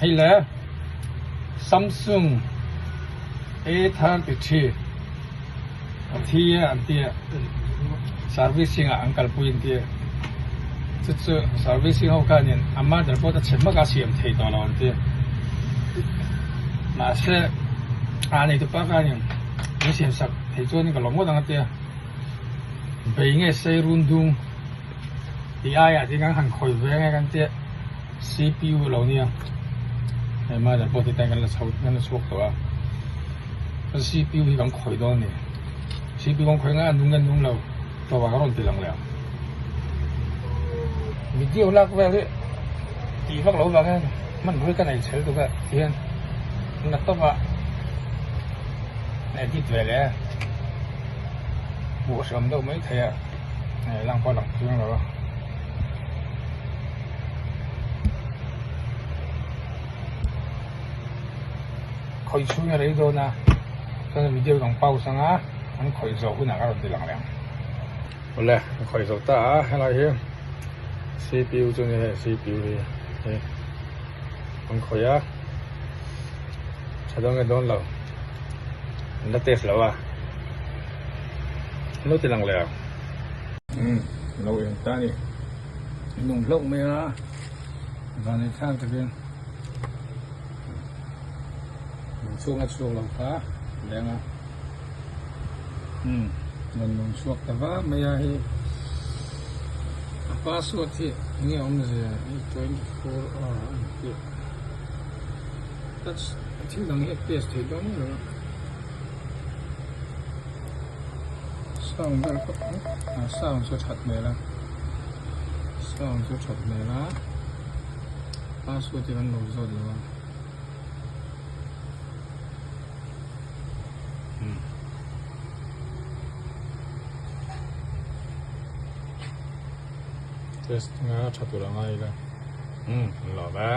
Hei le Samsung A33 a thi a an ti a, servicing ah an kalpui an ti a, chu chu servicing ho khanin a motherboard a chhe hmak a siam thei tawh lo an ti a, mahse a neitupa khanin min siam sak thei chuanin ka lawm ngawt ang a ti a, bei nge sei run dung tih aiah tin kan han khawi ve nge kan ti a. CPU a lo nia hei motherboard hi tan kan la chho kan la chhuak tawh a kan CPU hi kan khawih dawn a ni CPU kan khawih ngai a nung nge nung lo tawp ah ka rawn ti lang leh ang video lak vel hi tih vak lo vang hian hmanrua ka nei chhel tuk a tihian laptop ah edit ve leh a hmuh hram deuh mai thei a hei lang pawh a lang chiang lo a. Khawih chhung a rei dawn a chuan video dang pause anga an khawih zawh hunah ka rawn ti lang leh ang. Awle ka khawih zawh ta a helai hi cpu chu a ni hei cpu hi hei an khawih a tha dawn nge dawn lo an la test lo a an lo ti lang leh ang. Umm lo eng ta a ni nung hlauh mai a van ei thlak takin lung chhuak a chhuak lo kha leng a umm rawn lung chhuak ta vak mai a hei a password hi enge awmzia hei 24 hour a ni tih touch thil dang hi a test theih dawn lo a. Sound vel pawh a sound chu a that hmel a sound chu a that hmel a password hi kan lo zawt lo a umm test anga tha tur a ngai ila umm an lawm e.